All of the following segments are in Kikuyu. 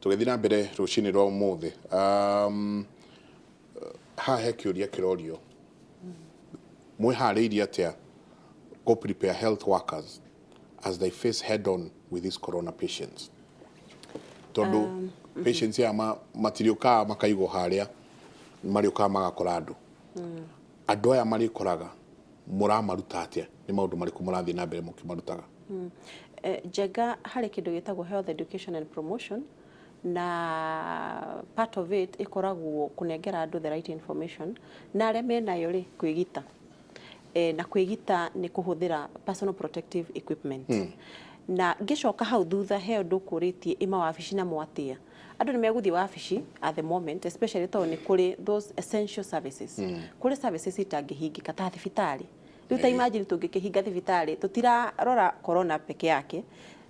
Tũgĩthiĩ na mbere rũcinĩ rwa ũmũthĩ, haha he kĩũria kĩrorio, mwĩharĩirie atĩa go prepare health workers as they face head on with these corona patients? Tondũ patients aya matirĩũkaga makaigwo harĩa, marĩũkaga magakora andũ. Andũ aya marĩkoraga mũramaruta atĩa? Nĩ maũndũ marĩkũ mũrathiĩ na mbere mũkĩmarutaga? Njenga, harĩ kĩndũ gĩtagwo health education and promotion, na part of it ĩkoragwo kũnengera andũ the right information, na arĩa menayo rĩ, kwĩgita. Na kwĩgita nĩ kũhũthĩra personal protective equipment. Na ngĩcoka hau thutha, he ũndũ ũkũrĩtie ĩ mawabici namo atĩa. Andũ nĩ megũthiĩ wabici at the moment, especially tondũ nĩ kũrĩ those essential services. Kũrĩ services itangĩhingĩka ta thibitarĩ. Rĩu ta imagine tũngĩkĩhinga thibitarĩ, tũtirarora corona peke yake,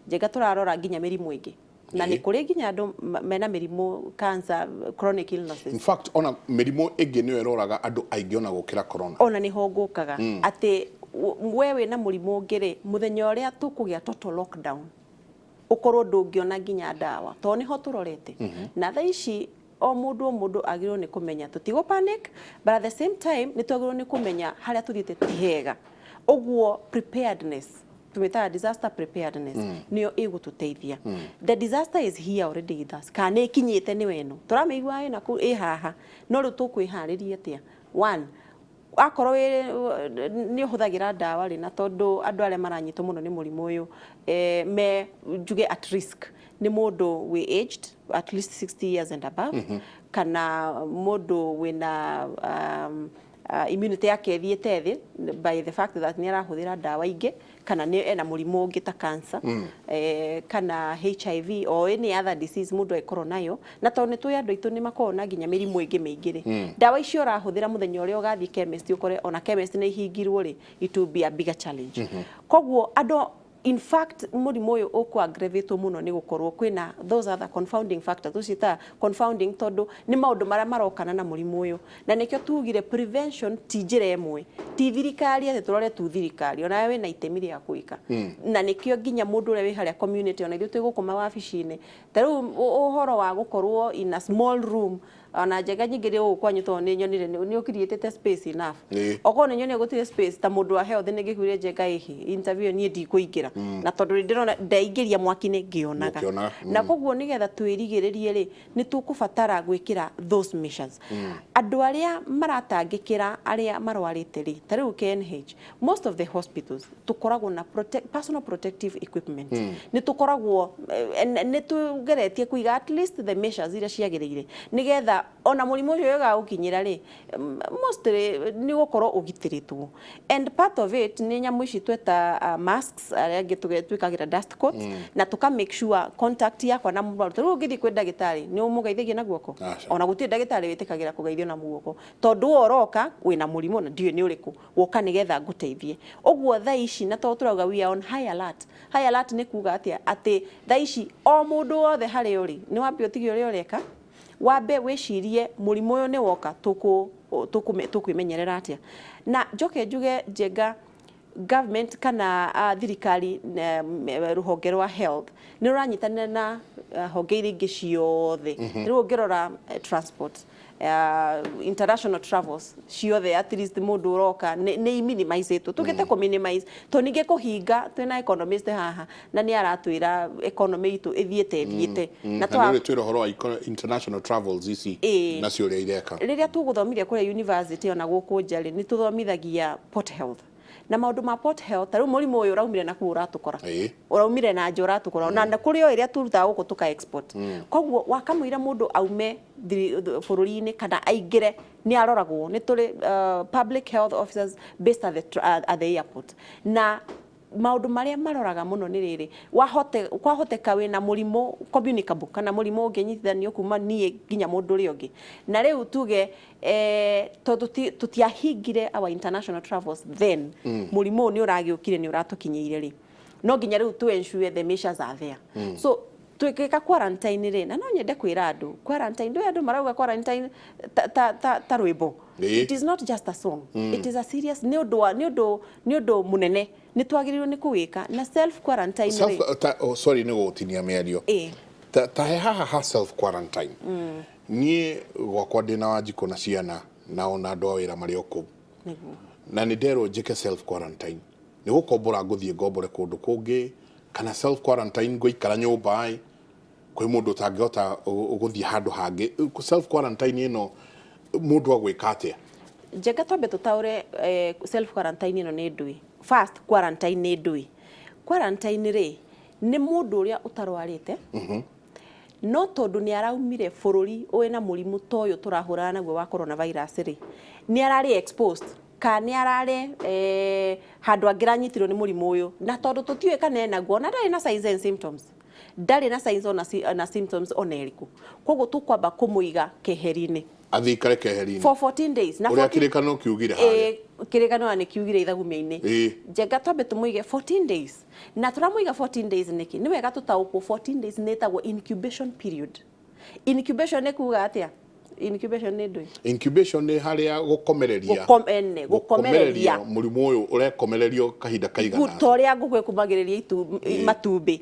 Njenga, tũrarora nginya mĩrimũ ĩngĩ. Na nĩ kũrĩ nginya andũ mena mĩrimũ, cancer, chronic illnesses. In fact, ona mĩrimũ ĩngĩ nĩyo ĩroraga andũ aingĩ ona gũkĩra corona. Ona nĩho ngũkaga, atĩ we wĩna mũrimũ ũngĩ rĩ, mũthenya ũrĩa tũkũgĩa total lockdown, ũkorwo ndũngĩona nginya ndawa, tondũ nĩho tũrorete. Na thaa ici o mũndũ o mũndũ agĩrĩirwo nĩ kũmenya tũtigũ panic, but at the same time nĩ twagĩrĩirwo nĩ kũmenya harĩa tũthiĩte ti hega. Ũguo preparedness, tũmĩtaga disaster preparedness, nĩyo ĩgũtũteithia. The disaster is here already with us, kana nĩ ĩkinyĩte, nĩwe ĩno tũramĩigua ĩna kũu ĩ haha, no rĩu tũkwĩharĩria atĩa? One, akorwo nĩ ũhũthagĩra ndawa rĩ, na tondũ andũ arĩa maranyitwo mũno nĩ mũrimũ ũyũ, me njuge at risk nĩ mũndũ wĩ aged at least 60 years and above, kana mũndũ wĩna immunity yake ĩthiĩte thĩ by the fact that nĩ arahũthĩra ndawa ingĩ, kana nĩ ena mũrimũ ũngĩ ta cancer, kana HIV or any other disease mũndũ angĩkorwo nayo. Na tondũ nĩ tũĩ andũ aitũ nĩ makoragwo na nginya mĩrimũ ĩngĩ mĩingĩ rĩ, ndawa icio ũrahũthĩra, mũthenya ũrĩa ũgathiĩ chemist ũkore ona chemist nĩ ihingirwo rĩ, it will be a bigger challenge. Koguo andũ, in fact, mũrimũ ũyũ ũkũ aggravate mũno nĩ gũkorwo kwĩna those other confounding factors. Tũciĩtaga confounding tondũ nĩ maũndũ marĩa marokana na mũrimũ ũyũ, na nĩkĩo tugire prevention ti njĩra ĩmwe, ti thirikari atĩ tũrore tu thirikari, onawe wĩna itemi rĩa gwĩka. Na nĩkĩo nginya mũndũ ũrĩa wĩ harĩa community, ona ithuĩ twĩ gũkũ mawabici-inĩ, ta rĩu ũhoro wa gũkorwo in a small room, ona Njega nyingĩ rĩ gũkũ kwanyu, tondũ nĩ nyonire nĩ ũkiriĩtĩte space enough. Okorwo nĩ nyonire gũtirĩ space, ta mũndũ wa health, nĩ ngĩkwire, Njenga, ĩhĩ interview niĩ ndikũingĩra, na tondũ nĩ ndĩrona ndeingĩria mwaki-inĩ ngĩonaga. Ngĩonaga. Na koguo nĩgetha twĩrigĩrĩrie rĩ, nĩ tũkũbatara gwĩkĩra those measures. Andũ arĩa maratangĩkĩra arĩa marwarĩte rĩ, ta rĩu KNH, most of the hospitals tũkoragwo na personal protective equipment. Nĩ tũkoragwo nĩ tũgeretie kũiga at least the measures iria ciagĩrĩire, nĩgetha ona mũrimũ ũcio ũgagũkinyĩra rĩ, mostly nĩ ũgũkorwo ũgitĩrĩtwo. And part of it nĩ nyamũ ici tweta masks, arĩa angĩ twĩkagĩra dust coat, na tũka make sure contact yakwa na mũrwaru. Ta rĩu ũngĩthiĩ kwĩ ndagĩtarĩ, nĩ ũmũgeithagia na guoko? Aca. Ona gũtirĩ ndagĩtarĩ wĩtĩkagĩra kũgeithio na guoko, tondũ we ũroka wĩna mũrimũ na ndiũĩ nĩ ũrĩkũ, woka nĩgetha ngũteithie. Ũguo thaa ici, na tondũ tũrauga we are on high alert, high alert nĩ kuga atĩa? Atĩ thaa ici o mũndũ wothe harĩa ũrĩ, nĩ wambe ũtige ũrĩa ũreka, wambe wĩcirie mũrimũ ũyũ nĩ woka, tũkwĩmenyerera atĩa. Na njoke njuge, Njenga, government kana thirikari, rũhonge rwa health nĩ rũranyitanĩra na honge iria ingĩ ciothe. Rĩu ũngĩrora transport, international travels ciothe, at least mũndũ ũroka nĩ minimizĩtwo, tũgĩte kũ minimize, tondũ ningĩ kũhinga, twĩna economist haha na nĩ aratwĩra economy itũ ĩthiĩte ĩthiĩte. Na nĩ ũrĩ twĩra ũhoro wa international travels ici nacio ũrĩa ireka. Rĩrĩa tũgũthomithia kũrĩa university, ona gũkũ nja rĩ, nĩ tũthomithagia port health na maũndũ ma port health. Ta rĩu mũrimũ ũyũ ũraumire na kũu ũratũkora, ũraumire na nja ũratũkora, na kũrĩ o ĩrĩa tũrutaga gũkũ tũka export. Koguo wakamũira mũndũ aume bũrũri-inĩ kana aingĩre, nĩ aroragwo. Nĩ tũrĩ public health officers based at the airport, na maũndũ marĩa maroraga mũno nĩ rĩrĩ, wahote kwahoteka wĩna mũrimũ communicable, kana mũrimũ ũngĩnyitithanio kuma niĩ nginya mũndũ ũrĩa ũngĩ. Na rĩu tuge tondũ tũtiahingire our international travels, then mũrimũ ũyũ nĩ ũragĩũkire, nĩ ũratũkinyĩire rĩ, no nginya rĩu tu ensure the measures are there. So twĩkĩka quarantine rĩ, na no nyende kwĩra andũ quarantine ndũĩ, andũ marauga quarantine ta rwĩmbo. It is not just a song, it is a serious, nĩ ũndũ wa nĩ ũndũ mũnene nĩ twagĩrĩirwo nĩ kũwĩka na self quarantine rĩ. Oh, sorry nĩ gũgũtinia mĩario. Ta he haha ha self quarantine, niĩ gwakwa ndĩna Wanjikũ na ciana na ona andũ a wĩra marĩ o kũu. Na nĩ nderwo njĩke self quarantine, nĩ gũkombora ngũthiĩ ngombore kũndũ kũngĩ, kana self quarantine ngũikara nyũmba ĩ kwĩ mũndũ ũtangĩhota gũthiĩ handũ hangĩ? Self quarantine ĩno mũndũ agwĩka atĩa? Njenga, twambe tũtaũre self quarantine ĩno nĩ ndũĩ. First, quarantine nĩ ndũĩ? Quarantine rĩ, nĩ mũndũ ũrĩa ũtarwarĩte, no tondũ nĩ araumire bũrũri wĩna mũrimũ ta ũyũ tũrahũrana naguo wa coronavirus rĩ, nĩ ararĩ exposed kana nĩ ararĩ handũ angĩranyitirwo nĩ mũrimũ ũyũ, na tondũ tũtiũĩ kana enaguo, ona ndarĩ na signs and symptoms, ndarĩ na signs ona, na symptoms ona ĩrĩkũ, koguo tũkwamba kũmũiga keheri-inĩ. Athiĩ ikare keheri-inĩ for 14 days. Na ũrĩa 14 kĩrĩkanĩro kiugire harĩa. Kĩrĩkanĩro nĩ kiugire ithagumia-inĩ. Njenga, twambe tũmũige 14 days. Na tũramũiga 14 days nĩkĩ? Nĩ wega tũtaũkwo 14 days nĩ ĩtagwo incubation period. Incubation nĩ kuga atĩa? Incubation nĩ ndũĩ? Incubation nĩ harĩa gũkomereria. Ene gũkomereria. Mũrimũ ũyũ ũrekomererio kahinda kaigana ta ũrĩa ngũkũ ĩkumagĩrĩria matumbĩ.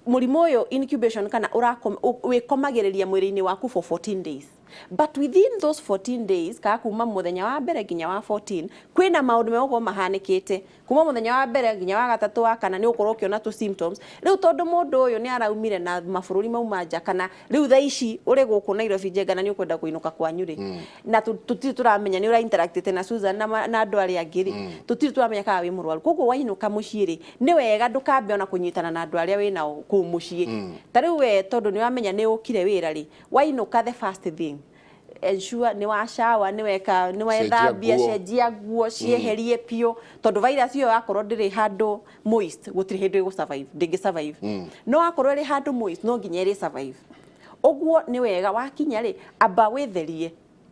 Mũrimũ ũyũ, incubation kana wĩkomagĩrĩria mwĩrĩ-inĩ waku for 14 days, but within those 14 days, kana kuma mũthenya wa mbere nginya wa 14, kwĩna maũndũ megũkorwo mahanĩkĩte. Kuma mũthenya wa mbere nginya wa gatatũ, wa kana, nĩ ũgũkorwo ũkĩona tũ symptoms. Rĩu tondũ mũndũ ũyũ nĩ araumire na mabũrũri mauma nja, kana rĩu thaa ici ũrĩ gũkũ Nairobi, Njenga, na nĩ ũkwenda kũinũka kwanyu rĩ, na tũtirĩ tũramenya nĩ ũra interactĩte na Susan na andũ arĩa angĩ rĩ, tũtirĩ tũramenya kana wĩ mũrwaru. Koguo wainũka mũciĩ rĩ, nĩ wega ndũkambe ona kũnyitana na andũ arĩa wĩ nao kũu mũciĩ. Ta rĩu we tondũ nĩ wamenya nĩ ũkire wĩra rĩ, wainũka, the first thing, ensure nĩ wa shower, nĩ weka, nĩ wethambia. Nguo. Cenjia nguo, cieherie biũ, tondũ virus ĩyo yakorwo ndĩrĩ handũ moist, gũtirĩ hĩndĩ ĩgũ survive, ndĩngĩ survive. No akorwo ĩrĩ handũ moist, no nginya ĩrĩ survive. Ũguo nĩ wega wakinya rĩ, amba wĩtherie,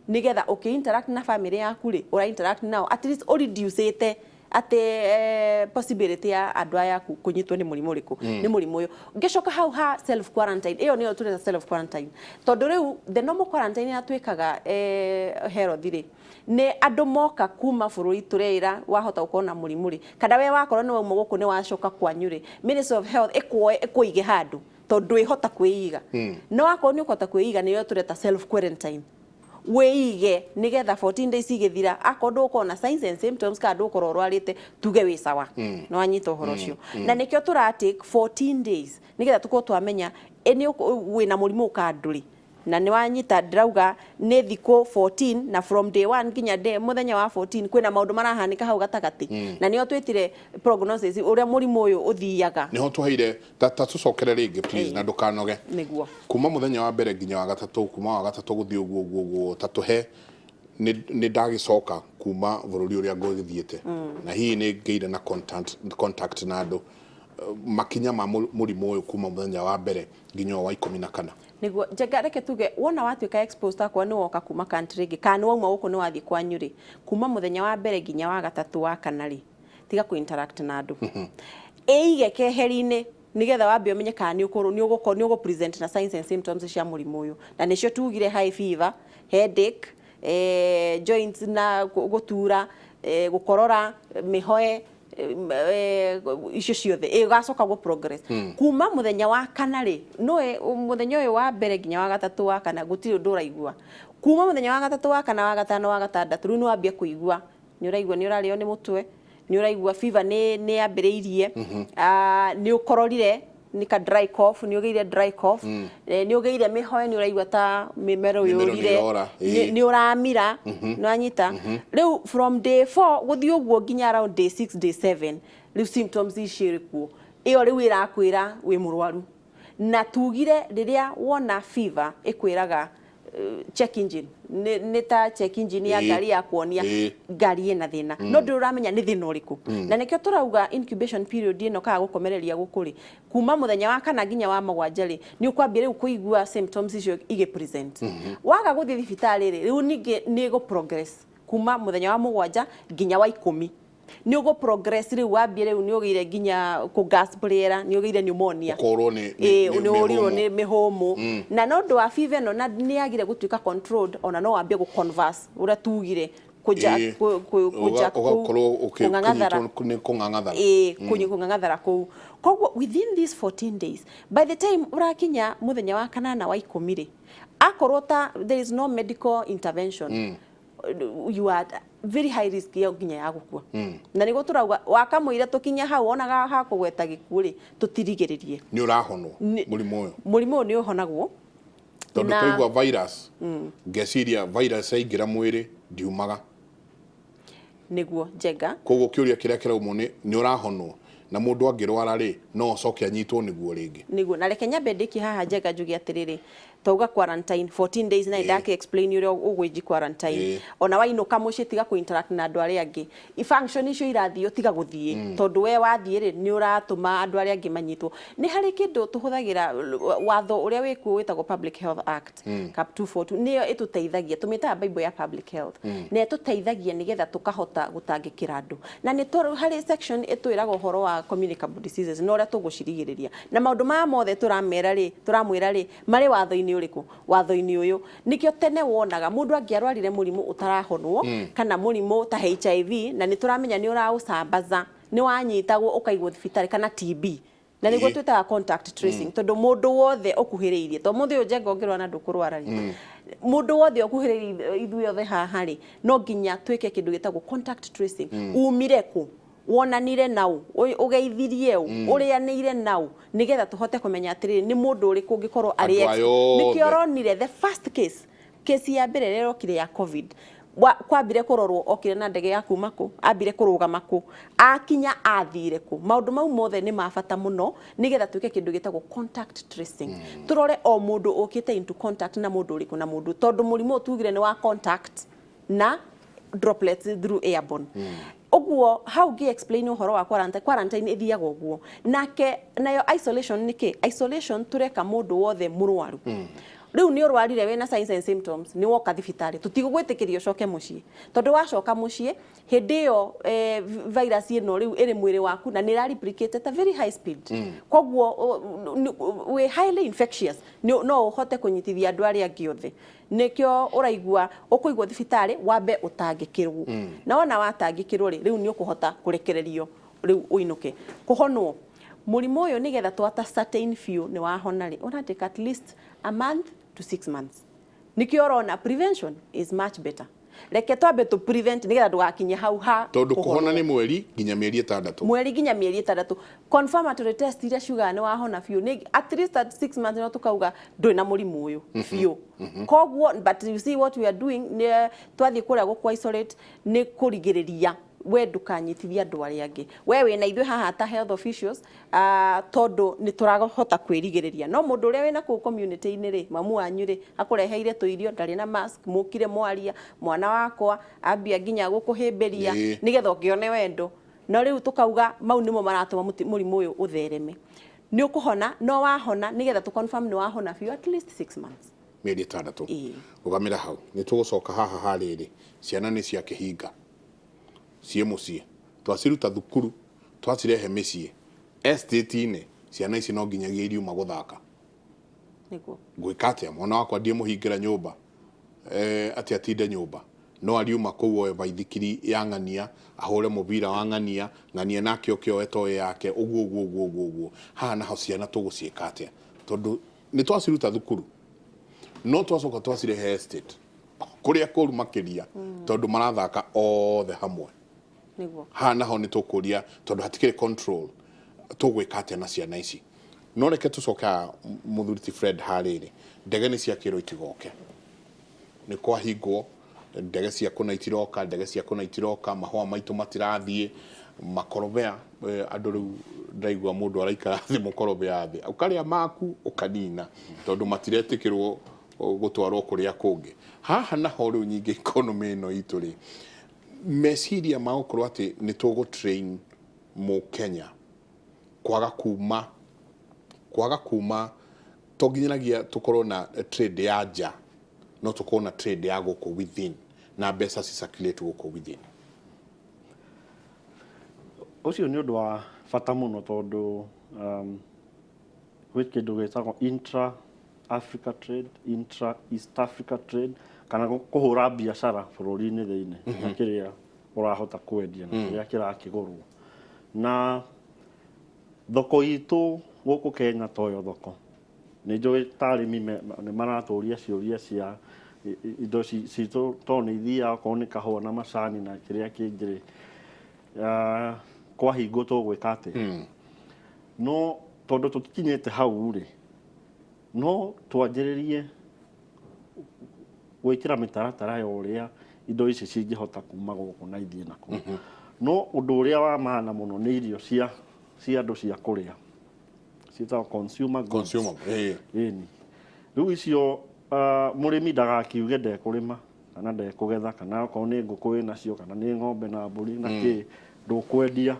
nigetha ũkĩ interact na family yaku rĩ, ũra interact nao at least ũreducĩte atĩ possibility ya andũ aya aku kũnyitwo nĩ mũrimũ ũrĩkũ, nĩ mũrimũ ũyũ. Ngĩcoka hau ha self quarantine, ĩyo nĩyo tũreta self quarantine, tondũ rĩu the normal quarantine ĩrĩa twĩkaga health rĩ, nĩ andũ moka kuma bũrũri tũreĩra wahota gũkorwo na mũrimũ rĩ, kana we wakorwo nĩ wauma gũkũ, nĩ wacoka kwanyu rĩ, Ministry of Health ĩkuoe ĩkũige handũ, tondũ ndwĩhota kwĩiga. No akorwo nĩ ũkũhota kwĩiga, nĩyo tũreta self quarantine. Wĩige nigetha 14 days igĩthira, akorwo ndũgũkorwo na signs and symptoms kana ndũgũkorwo ũrwarĩte, tuge wĩ sawa. Nĩ wanyita ũhoro ũcio? Na nĩkĩo tũra take 14 days, nigetha tũkorwo twamenya ĩ nĩ wĩna mũrimũ kana ndũrĩ. Na nĩ wanyita ndĩrauga nĩ thikũ 14, na from day 1 nginya day mũthenya wa 14 kwĩna maũndũ marahanĩka hau gatagatĩ, na nĩyo twĩtire prognosis, ũrĩa mũrimũ ũyũ ũthiaga. Niho twaheire ta tũcokere rĩngĩ, please, na ndũkanoge. Nĩguo. Kuma mũthenya wa mbere nginya wa gatatũ, kuma wa gatatũ gũthiĩ ũguo ũguo ũguo, ta tũhe nĩ ndagĩcoka kuma bũrũri ũrĩa ngũgĩthiĩte, na hihi nĩ ngĩire na contact na andũ, makinya ma mũrimũ ũyũ kuma mũthenya wa mbere nginya ũyũ wa 14. Nĩguo, Njenga, reke tuge wona watuĩka exposed, akorwo nĩ woka kuma country ĩngĩ kana nĩ wauma gũkũ, nĩ wathiĩ kwanyu rĩ, kuma mũthenya wa mbere nginya wa gatatũ, wa kana rĩ, tiga kũ interact na andũ, ĩige keheri-inĩ, nigetha wambe ũmenye kana nĩ ũkũrũ nĩ ũgũkorwo nĩ ũgũ present na signs and symptoms cia mũrimũ ũyũ, na nĩcio tugire: high fever, headache, joints na gũtura, gũkorora, mĩhoe, icio ciothe ĩgacoka gũ progress kuma mũthenya wa kana rĩ. Nũĩ mũthenya ũyũ wa mbere nginya wa gatatũ, wa kana, gũtirĩ ũndũ ũraigua. Kuma mũthenya wa gatatũ, wa kana, wa gatano, wa gatandatũ, rĩu nĩ wambia kũigua, nĩ ũraigua nĩ ũrarĩo nĩ mũtwe, nĩ ũraigua fever nĩ yambĩrĩirie, nĩ ũkororire, nĩ ka dry cough, nĩ ũgĩire dry cough, nĩ ũgĩire mĩhoe, nĩ ũraigua ta mĩmero Mĩmero nĩ yũrire, ĩrora, nĩ ũramira. Nĩ wanyita? Rĩu from day 4 gũthiĩ ũguo nginya around day 6, day 7, rĩu symptoms ici ĩrĩ kuo, ĩyo rĩu ĩrakwĩra wĩ mũrwaru. Na tugire rĩrĩa wona fever ĩkwĩraga check engine, nĩ ta check engine ya ngari ya kuonia ngari ĩna thĩna, no ndũrĩ ũramenya nĩ thĩna ũrĩkũ. Na nĩkĩo tũrauga incubation period ĩno kana gũkomereria gũkũ rĩ, kuma mũthenya wa kana nginya wa mũgwanja rĩ, nĩ ũkwambia rĩu kũigua symptoms icio igĩ present. Waga gũthiĩ thibitarĩ rĩ, rĩu ningĩ nĩ ĩgũ progress kuma mũthenya wa mũgwanja nginya wa 10, nĩ ũgũ progress. Rĩu wambie rĩu nĩ ũgĩire nginya kũ gasp rĩera, nĩ ũgĩire pneumonia. Ũkorwo nĩ nĩ ũrirwo nĩ mĩhũmũ. Na no ũndũ wa fever ĩno na nĩ yagire gũtuĩka controlled, ona no wambie gũ converse ũrĩa tugire. kũja kũja Ũgakorwo kũng'ang'athara. ũkĩnyitwo nĩ kũng'ang'athara. Ĩĩ, kũng'ang'athara kũu. Koguo within these 14 days, by the time ũrakinya mũthenya wa kanana wa 10 rĩ, akorwo ta there is no medical intervention, you are at very high risk ya nginya ya gũkua. Na nĩguo tũrauga wakamũira tũkinye hau onaga hakũgweta gĩkuũ rĩ, tũtirigĩrĩrie. Nĩ ũrahonwo mũrimũ ũyũ? Mũrimũ ũyũ nĩ ũhonagwo. Tondũ twaigua virus, ngeciria virus yaingĩra mwĩrĩ ndiumaga. Nĩguo, Njenga. Koguo kĩũria kĩrĩa kĩraumwo nĩ ũrahonwo, na mũndũ angĩrwara rĩ, no acoke anyitwo nĩguo rĩngĩ? Nĩguo, na reke nyambe ndĩkie haha, Njenga, njuge atĩrĩrĩ, twauga quarantine 14 days na ndaki explain ũrĩa ũgwĩji quarantine. Ona wainũka mũciĩ, tiga kũ interact na andũ arĩa angĩ. I function icio irathiĩ, tiga gũthiĩ, tondũ we wathiĩ rĩ, nĩ ũratũma andũ arĩa angĩ manyitwo. Nĩ harĩ kĩndũ tũhũthagĩra, watho ũrĩa wĩkuo wĩtagwo Public Health Act, Cap 242, nĩyo ĩtũteithagia, tũmĩtaga bible ya public health, na ĩtũteithagia nĩgetha tũkahota gũtangĩkĩra andũ. Na nĩ harĩ section ĩtwĩraga ũhoro wa communicable diseases na ũrĩa tũgũcirigĩrĩria, na maũndũ maya mothe tũramera rĩ, tũramwĩra rĩ, marĩ watho-inĩ ũrĩkũ? Watho-inĩ ũyũ. Nĩkĩo tene wonaga mũndũ angĩarwarire mũrimũ ũtarahonwo kana mũrimũ ta HIV, na nĩ tũramenya nĩ ũraũcambaza, nĩ wanyitagwo ũkaigwo thibitarĩ, kana TB, na nĩguo twĩtaga contact tracing, tondũ mũndũ wothe ũkuhĩrĩirie, to mũthĩ ũyũ, Njenga, ũngĩrwara na ndũkũrwara rĩ, mũndũ wothe ũkuhĩrĩirie ithuĩ othe haha rĩ, no nginya twĩke kĩndũ gĩtagwo contact tracing. Umire kũ, wonanire nau, ũgeithirie ũ, ũrĩanĩire nau, nĩgetha tũhote kũmenya atĩrĩrĩ, nĩ mũndũ ũrĩkũ ũngĩkorwo arĩ Andũ aya othe. Nĩkĩo ũronire the first case, kesi ya mbere ĩrĩa ĩrokire ya COVID, kwambire kũrorwo okire na ndege ya kuma kũ, ambire kũrũgama kũ, akinya athire kũ. Maũndũ mau mothe nĩ ma bata mũno nĩgetha twĩke kĩndũ gĩtagwo contact tracing, tũrore o mũndũ ũkĩte into contact na mũndũ ũrĩkũ na mũndũ, tondũ mũrimũ ũyũ tugire nĩ wa contact na droplets through airborne. Ũguo hau ngĩ explain ũhoro wa quarantine. Quarantine ĩthiaga ũguo nake. Nayo isolation nĩ kĩ? Isolation tũreka mũndũ wothe mũrwaru. Rĩu nĩ ũrwarire, wĩna signs and symptoms, nĩ woka thibitarĩ, tũtigũgwĩtĩkĩria ũcoke mũciĩ, tondũ wacoka mũciĩ hĩndĩ ĩyo virus ĩno rĩu ĩrĩ mwĩrĩ waku na nĩ ĩra replicate at a very high speed. Koguo wĩ highly infectious, no ũhote kũnyitithia andũ arĩa angĩ othe. Nĩkĩo ũraigua ũkũigwo thibitarĩ, wambe ũtangĩkĩrwo, na wona watangĩkĩrwo rĩ, rĩu nĩ ũkũhota kũrekererio rĩu ũinũke. Kũhonwo mũrimũ ũyũ, nĩgetha twata certain biũ nĩ wahona rĩ, ũratake at least a month to 6 months. Nĩkĩo ũrona prevention is much better. Reke twambe tũ prevent nĩgetha ndũgakinye hau ha Tondũ kũhonwo. Kũhona nĩ mweri nginya mĩeri 6. Mweri nginya mĩeri 6. Confirmatory test iria ciugaga nĩ wahona biũ nĩ at least at 6 months, no tukauga ndũrĩ na mũrimũ ũyũ biũ. Koguo, but you see, what we are doing nĩ twathiĩ kũrĩa gũkũ isolate nĩ kũrigĩrĩria we ndũkanyitithie andũ arĩa angĩ. We wĩna ithuĩ haha ta health officials, tondũ nĩ tũrahota kwĩrigĩrĩria, no mũndũ ũrĩa wĩna kũu community-inĩ rĩ, mamu wanyu rĩ, akũreheire tũirio, ndarĩ na mask, mũkire mwaria, mwana wakwa ambia nginya gũkũhĩmbĩria nĩgetha ũkĩone wendo. No rĩu tũkauga mau nĩmo maratũma mũrimũ ũyũ ũthereme. Nĩ ũkũhona, no wahona, nĩgetha tũ confirm nĩ wahona biũ, at least 6 months. Mĩeri 6. Ĩĩ. Rũgamĩra hau, nĩ tũgũcoka haha. Harĩrĩ, ciana nĩ cia kĩhinga ciĩ mũciĩ, twaciruta thukuru, twacirehe mĩciĩ estate-inĩ, ciana ici no nginyagia iriuma gũthaka. Ngwĩka atĩa mwana wakwa? Ndiĩmũhingĩra nyũmba atĩ atinde nyũmba, no ariuma kũu oe baithikiri ya ng'ania, ahũre mũbira wa ng'ania, ng'ania nake oke oe toy yake, ũguo ũguo ũguo ũguo ũguo. Haha naho ciana tũgũciĩka atĩa? Tondũ nĩ twaciruta thukuru, no twacoka twacirehe estate kũrĩa kũru makĩria, tondũ marathaka othe hamwe. Haha naho nĩ tũkũria, tondũ hatikĩrĩ control, tũgwĩka atĩa na ciana ici? No reke tũcoke haha, mũthuri ti Fred. Harĩrĩ, ndege nĩ ciakĩrwo itigoke, nĩ kwahingwo, ndege cia kũna itiroka, ndege cia kũna itiroka, mahũa maitũ matirathiĩ, makorobea, andũ rĩu ndaigua mũndũ araikara thĩ mũkorobea thĩ, ũkarĩa maku ũkanina, tondũ matiretĩkĩrwo gũtwarwo kũrĩa kũngĩ. Haha naho rĩu nyingĩ economy ĩno itũ rĩ, meciria ma gũkorwo atĩ nĩ tũgũ train mũkenya kwaga kuma to nginyanagia tũkorwo na trade ya nja, no tũkorwo na trade ya gũkũ within na mbeca ci circulate gũkũ within. Ũcio nĩ ũndũ wa bata mũno, tondũ gwĩ kĩndũ gĩtagwo intra Africa trade, intra East Africa trade. Kana kũhũra biacara bũrũri-inĩ thĩinĩ na kĩrĩa ũrahota kwendia na kĩrĩa kĩrakĩgũrwo. Na thoko itũ gũkũ Kenya toyo thoko. Nĩ njũĩ ta arĩmi nĩ maratũria ciũria cia indo citũ tondũ nĩ ithiaga okorwo nĩ kahũa na macani na kĩrĩa kĩngĩ rĩ, kwahingwo tũgwĩka atĩa? No tondũ tũtikinyĩte hau rĩ, no twanjĩrĩrie gwĩkĩra mĩtaratara ya ũrĩa indo ici cingĩhota kuma gũkũ na ithiĩ na kũu. No ũndũ ũrĩa wa maana mũno nĩ irio cia andũ cia kũrĩa, ciĩtagwo consumer goods. Consumer, ĩĩ. Ĩni rĩu icio, mũrĩmi ndagakiuge ndekũrĩma kana ndekũgetha, kana okorwo nĩ ngũkũ wĩnacio kana nĩ ng'ombe na mbũri na kĩ ndũkwendia,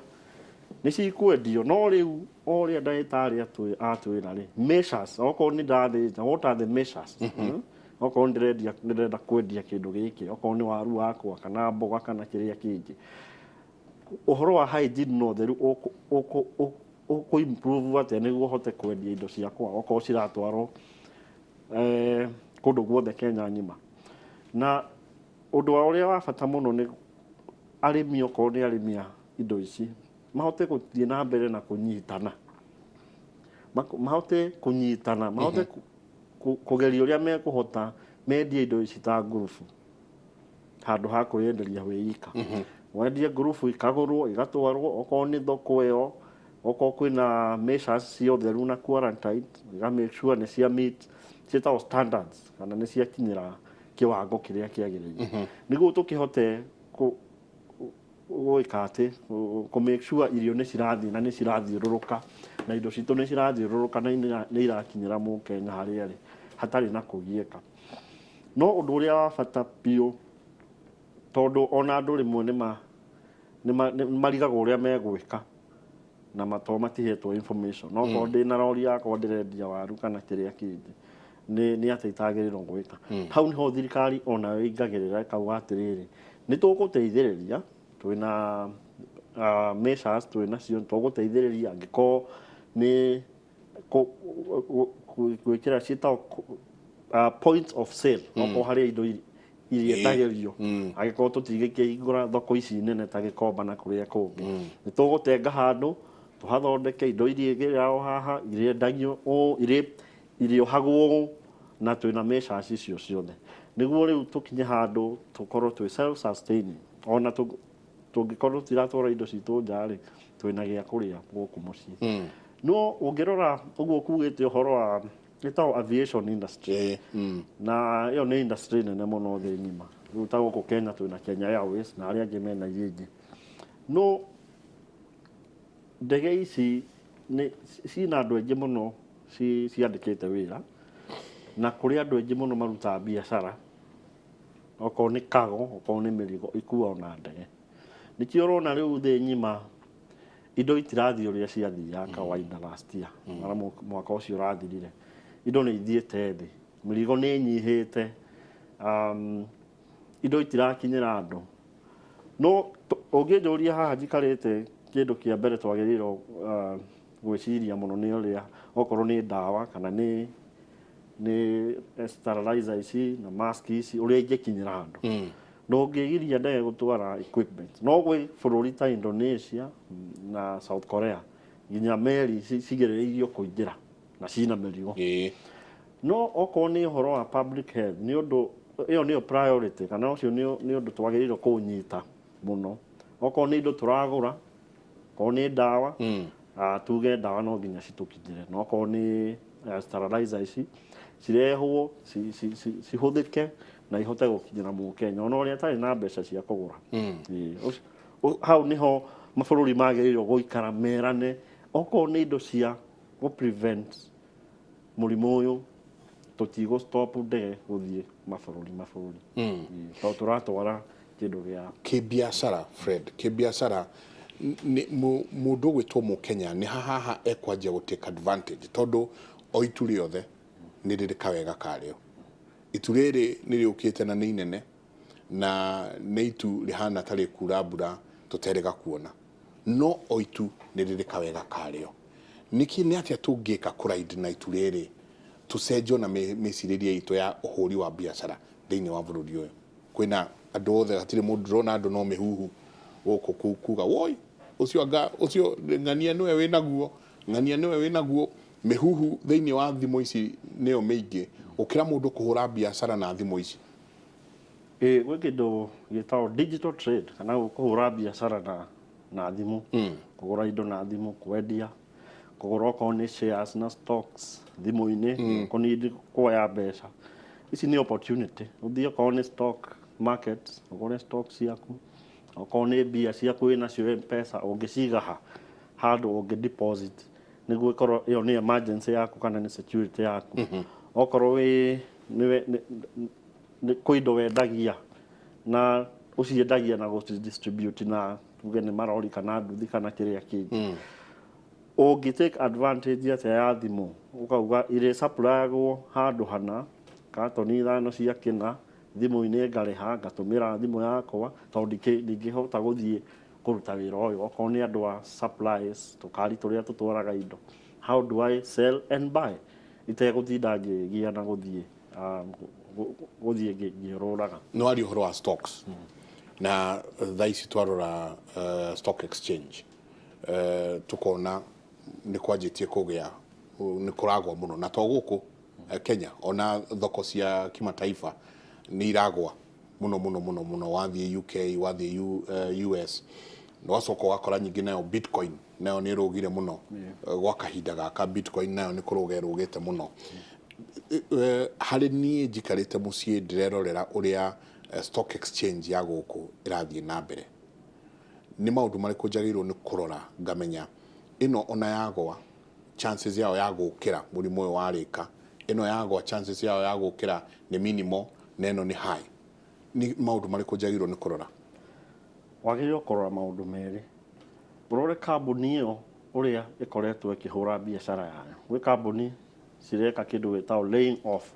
nĩ cikwendio. No rĩu o ũrĩa ndagĩtarĩ atwĩra rĩ, measures, okorwo nĩ ndathĩnja, what are the measures? Okorwo ndĩrendia, ndĩrenda kwendia kĩndũ gĩkĩ, okorwo nĩ waru wakwa kana mboga kana kĩrĩa kĩngĩ, ũhoro wa hygiene na ũtheru ũkũ improve atĩa nĩguo hote kwendia indo ciakwa okorwo ciratwarwo kũndũ guothe Kenya ng'ima? Na ũndũ wa ũrĩa wa bata mũno nĩ arĩmi, okorwo nĩ arĩmi a indo ici, mahote gũthiĩ na mbere na kũnyitana, mahote kũnyitana, mahote kũgeria ũrĩa mekũhota mendie indo ici ta ngurubu handũ ha kwĩyenderia wĩ ika. Wendie ngurubu, ikagũrwo, igatwarwo okorwo nĩ thoko ĩyo, okorwo kwĩna measures cia ũtheru na quarantine, iga make sure nĩ cia meet ciĩtagwo standards kana nĩ ciakinyĩra kĩwango kĩrĩa kĩagĩrĩire, nĩguo tũkĩhote gwĩka atĩ kũ make sure irio nĩ cirathiĩ na nĩ cirathiũrũrũka na indo citũ nĩ cirathiũrũrũka na nĩ irakinyĩra mũkenya harĩa arĩ hatarĩ na kũgiĩka. No ũndũ ũrĩa wa bata biũ, tondũ ona andũ rĩmwe nĩ marigagwo ũrĩa megwĩka na mato matihetwo information, no korwo ndĩna rori yakwa ndĩrendia waru kana kĩrĩa kĩngĩ, nĩ atĩa itagĩrĩrwo gwĩka? Hau niho thirikari onayo ĩingagĩrĩra, ĩkauga atĩrĩrĩ, nĩ tũgũteithĩrĩria, twĩna measures twĩ nacio, tũgũteithĩrĩria angĩkorwo nĩ gwĩkĩra ciĩtagwo points of sale, okorwo harĩa indo iriendagĩrio, angĩkorwo tũtigĩkĩhingũra thoko ici nene ta Gĩkomba na kũrĩa kũngĩ, nĩ tũgũtenga handũ tũhathondeke, indo iria igĩrĩragwo haha, irĩendagio ũũ, irĩohagwo ũũ, na twĩna measures icio ciothe nĩguo rĩu tũkinye handũ tũkorwo twĩ self sustaining. Ona tũngĩkorwo tũtiratwara indo citũ nja rĩ, twĩna gĩa kũrĩa gũkũ mũciĩ. No ũngĩrora ũguo kugĩte ũhoro wa ĩtagwo aviation industry, na ĩyo nĩ industry nene mũno thĩ ng'ima. Rĩu ta gũkũ Kenya twĩna Kenya Airways na arĩa angĩ mena iria ingĩ, no ndege ici nĩ cina andũ aingĩ mũno ciandĩkĩte wĩra, na kũrĩ andũ aingĩ mũno marutaga biacara, okorwo nĩ cargo, okorwo nĩ mĩrigo ikuagwo na ndege. Nĩkĩo ũrona rĩu thĩ ng'ima indo itirathiĩ ũrĩa ciathiaga kawaida last year, mara mwaka ũcio ũrathirire. Indo nĩ ithiĩte thĩ, mĩrigo nĩ ĩnyihĩte, indo itirakinyĩra andũ. No ũngĩnjũria haha njikarĩte, kĩndũ kĩa mbere twagĩrĩirwo gwĩciria mũno nĩ ũrĩa okorwo nĩ ndawa kana nĩ sterilizer ici na mask ici, ũrĩa ingĩkinyĩra andũ. Ndũngĩgiria ndege gũtwara equipment, no gwĩ bũrũri ta Indonesia na South Korea nginya meri cigirĩrĩirio kũingĩra na cina mĩrigo. No okorwo nĩ ũhoro wa public health, nĩ ũndũ ĩyo nĩyo priority, kana ũcio nĩ ũndũ twagĩrĩirwo kũũnyita mũno. Okorwo nĩ indo tũragũra, okorwo nĩ ndawa, tuge ndawa no nginya citũkinyĩre, na okorwo nĩ sterilizer ici cirehwo cihũthĩke na ihote gũkinyĩra mũkenya ona ũrĩa atarĩ na mbeca cia kũgũra. Ĩĩ, hau niho mabũrũri magĩrĩirwo gũikara merane, okorwo nĩ indo cia gũ prevent mũrimũ ũyũ, tũtigũ stop ndege gũthiĩ mabũrũri, Ĩĩ, tondũ tũratwara kĩndũ gĩa Kĩbiacara, Fred, kĩbiacara nĩ mũndũ ũgwĩtwo mũkenya nĩ hahaha ekwanjia gũ take advantage, tondũ o itu rĩothe nĩ rĩrĩ kawega karĩo. Itu rĩrĩ nĩ rĩũkĩte na nĩ inene na nĩ itu rĩhana ta rĩkura mbura tũterĩga kuona, no o itu nĩ rĩrĩ kawega karĩo. Nĩkĩ nĩ atĩa tũngĩka kũraidi na itu rĩrĩ, tũcenjio na mĩcirĩrie itũ ya ũhũri wa biacara? Thĩinĩ wa bũrũri ũyũ kwĩna andũ othe, hatirĩ mũndũ ndĩrona, andũ no mĩhuhu gũkũ kuga woi ũcio, anga ũcio ng'ania nĩwe wĩnaguo, ng'ania nĩwe wĩnaguo. Mĩhuhu thĩinĩ wa thimũ ici nĩyo mĩingĩ gũkĩra mũndũ kũhũra biacara na thimũ ici. Ĩĩ, gwĩ kĩndũ gĩtagwo digital trade kana kũhũra biacara na thimũ, kũgũra indo na thimũ, kwendia, kũgũra okorwo nĩ shares na stocks thimũ-inĩ, kũ need kuoya mbeca. Ici nĩ opportunity. Ũthiĩ okorwo nĩ stock market, ũgũre stock ciaku, okorwo nĩ mbia ciaku wĩnacio M-Pesa, ũngĩciga ha handũ ũngĩ deposit nĩguo ĩkorwo ĩyo nĩ emergency yaku kana nĩ security yaku. Okorwo wĩ nĩwe nĩ kwĩ indo wendagia na ũciendagia na gũci distribute na tuge nĩ marori kana nduthi kana kĩrĩa kĩngĩ, ũngĩ take advantage atĩa ya thimũ, ũkauga irĩ supplyagwo handũ hana katoni 5 cia kĩna, thimũ-inĩ ngarĩha ngatũmĩra thimũ yakwa tondũ ndingĩhota gũthiĩ kũruta wĩra ũyũ. Okorwo nĩ andũ a supplies, tũkari tũrĩa tũtwaraga indo, how do I sell and buy itegũtinda ngĩgia na gũthiĩ gũthiĩ ngĩũrũraga? Nĩ waria ũhoro wa stocks, na thaa ici twarora stock exchange, tukona nĩ kwanjĩtie kũgĩa nĩ kũragwa mũno, na to gũkũ Kenya, ona thoko cia kimataifa nĩ iragwa mũno mũno mũno mũno. Wathiĩ UK, wathiĩ US, wacoka ũgakora nyingĩ nayo Bitcoin nayo nĩ ĩrũgire mũno. Gwa kahinda gaka Bitcoin nayo nĩ kũrũga ĩrũgĩte mũno. Harĩ niĩ njikarĩte mũciĩ ndĩrerorera ũrĩa stock exchange ya gũkũ ĩrathiĩ na mbere, nĩ maũndũ marĩkũ njagĩrĩirwo nĩ kũrora ngamenya ĩno ona yagwa chances yao ya gũkĩra mũrimũ ũyũ warĩka, ĩno yagwa chances yao ya gũkĩra nĩ minimal na ĩno nĩ high? Nĩ maũndũ marĩkũ njagĩrĩirwo nĩ kũrora? Wagĩrĩirwo kũrora maũndũ merĩ. Ũrore kambuni ĩyo ũrĩa ĩkoretwo ĩkĩhũra biacara yayo. Gwĩ kambuni cireka kĩndũ gĩtagwo laying off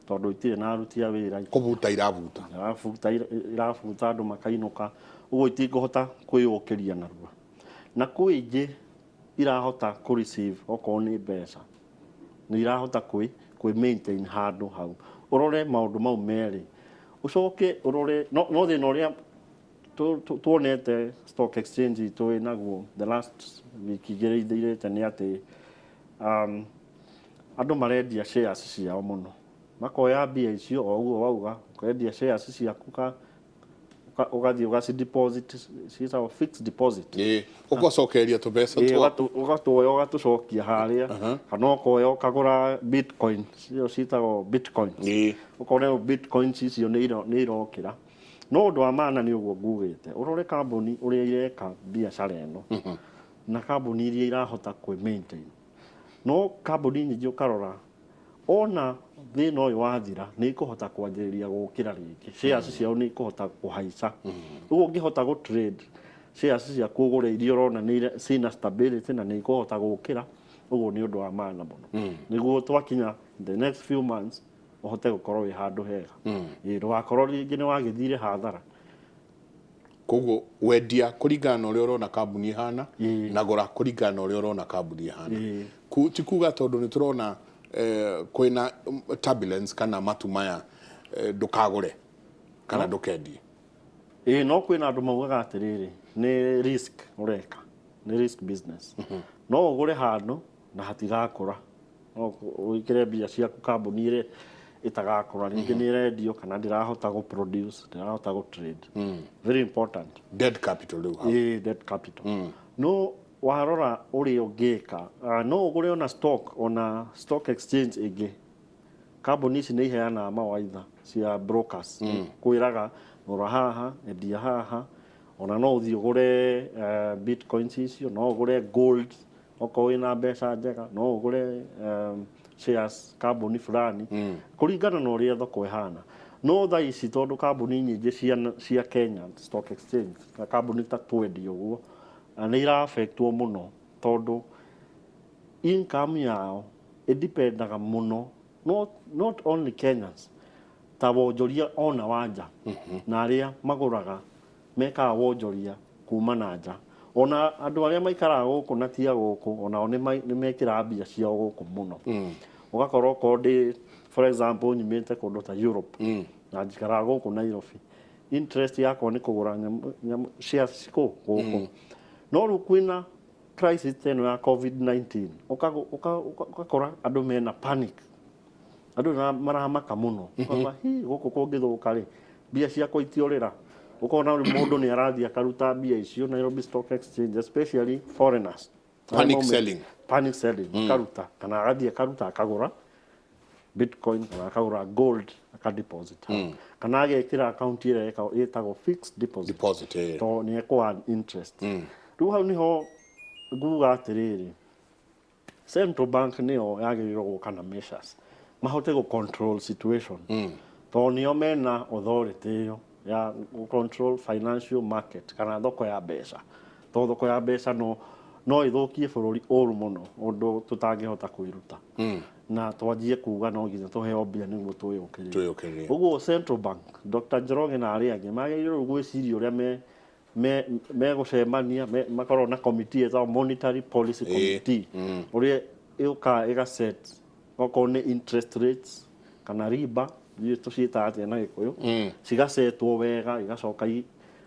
tondũ itirĩ na aruti a wĩra. Kũbuta irabuta. Irabuta, irabuta andũ makainũka, ũguo itikũhota kwĩyũkĩria narua. Na kwĩ ingĩ irahota kũ receive okorwo nĩ mbeca, nĩ irahota kwĩ maintain handũ hau. Ũrore maũndũ mau merĩ, ũcoke ũrore no thĩna ũrĩa tuonete stock exchange itũ ĩnaguo the last wiki 2 ithirĩte nĩ atĩ andũ marendia shares ciao mũno, makoya mbia icio o ũguo wauga, ũkendia shares ciaku ka ũgathiĩ ũgaci deposit, ciĩtagwo fixed deposit. Ĩĩ, ũgacokeria tũbeca twaku. Ũgatuoya ũgatũcokia harĩa, kana ũkoya ũkagũra bitcoin, icio ciĩtagwo bitcoins. Ũkona bitcoins icio nĩ irokĩra. No ũndũ wa maana nĩ ũguo ngugĩte, ũrore kambuni ũrĩa ireka biacara ĩno na kambuni iria irahota kwĩ maintain. No kambuni nyingĩ ũkarora ona thĩna ũyũ wathira nĩ ikũhota kwanjĩrĩria gũkĩra rĩngĩ, shares ciao nĩ ikũhota kũhaica. Ũguo ũngĩhota gũ trade shares ciaku, ũgũre iria ũrona nĩ ciĩna stability na nĩ ikũhota gũkĩra, ũguo nĩ ũndũ wa maana mũno nĩguo twakinya the next few months ũhote gũkorwo wĩ handũ hega. Ĩĩ, ndũgakorwo rĩngĩ nĩ wagĩthire hathara. Koguo wendia kũringana na ũrĩa ũrona kambuni ĩhana, na gũra kũringana na ũrĩa ũrona kambuni ĩhana. Ti kuga tondũ nĩ tũrona kwĩna turbulence kana matu maya, ndũkagũre kana ndũkendie. Ĩĩ, no kwĩna andũ maugaga atĩrĩrĩ, nĩ risk ũreka, nĩ risk business. No ũgũre handũ na hatigakũra, no wĩkĩre mbia ciaku kambuni ĩrĩa ĩtagakũra, rĩngĩ nĩ ĩrendio kana ndĩrahota gũ produce, ndĩrahota gũ trade. Very important. Dead capital rĩu hau. Ĩĩ, dead capital. No warora ũrĩa ũngĩka, no ũgũre ona stock, ona stock exchange ĩngĩ, kambuni ici nĩ iheanaga mawaitha cia brokers, kwĩraga gũra haha, endia haha. Ona no ũthiĩ ũgũre bitcoins icio, no ũgũre gold okorwo wĩna mbeca njega, no ũgũre shares kambuni fulani kũringana na ũrĩa thoko ĩhana. No thaa ici tondũ kambuni nyingĩ cia Kenya Stock Exchange na kambuni ta 20 ũguo nĩ ira-affectwo mũno tondũ income yao ĩdipendaga mũno not only Kenyans, ta wonjoria ona wa nja na arĩa magũraga mekaga wonjoria kuma na nja, ona andũ arĩa maikaraga gũkũ na ti a gũkũ, onao nĩ mekĩraga mbia ciao gũkũ mũno. Ũgakora okorwo ndĩ, for example, nyumĩte kũndũ ta Europe. Na njikaraga gũkũ Nairobi, interest yakwa nĩ kũgũra nyamũ shares kũ gũkũ. No rĩu kwĩna crisis ta ĩno ya COVID-19, ũgakora andũ mena panic, andũ maramaka mũno. Ũkauga, "Hi, gũkũ kũngĩthũka rĩ, mbia ciakwa itiorĩra?" Ũkona rĩu mũndũ nĩ arathiĩ akaruta mbia icio Nairobi Stock Exchange, especially foreigners. Panic selling. Panic selling, akaruta kana agathiĩ akaruta akagũra bitcoin kana akagũra gold, akadeposit hau, kana agekĩra account ĩrĩa ĩtagwo fixed deposit. Deposit, eh. To nĩ ekũ earn interest. Rĩu hau niho nguga atĩrĩrĩ, central bank nĩyo yagĩrĩirwo gũka na measures mahote gũ control situation, tondũ nĩo mena authority ĩyo ya gũ control financial market kana thoko ya mbeca, tondũ thoko ya mbeca no ĩthũkie bũrũri ũru mũno ũndũ tũtangĩhota kwĩruta na twanjie kuga no nginya tũheo mbia nĩguo twĩyũkĩrĩrie. Twĩyũkĩrĩrie. Ũguo central bank, Dr. Njoroge na arĩa angĩ magĩrĩirwo rĩu gwĩciria ũrĩa me megũcemania, makorwo na committee ĩtagwo monetary policy committee, ũrĩa ĩũkaga ĩgaset okorwo nĩ interest rates kana riba, ithuĩ tũciĩtaga atĩa na Gĩkũyũ, cigasetwo wega, igacoka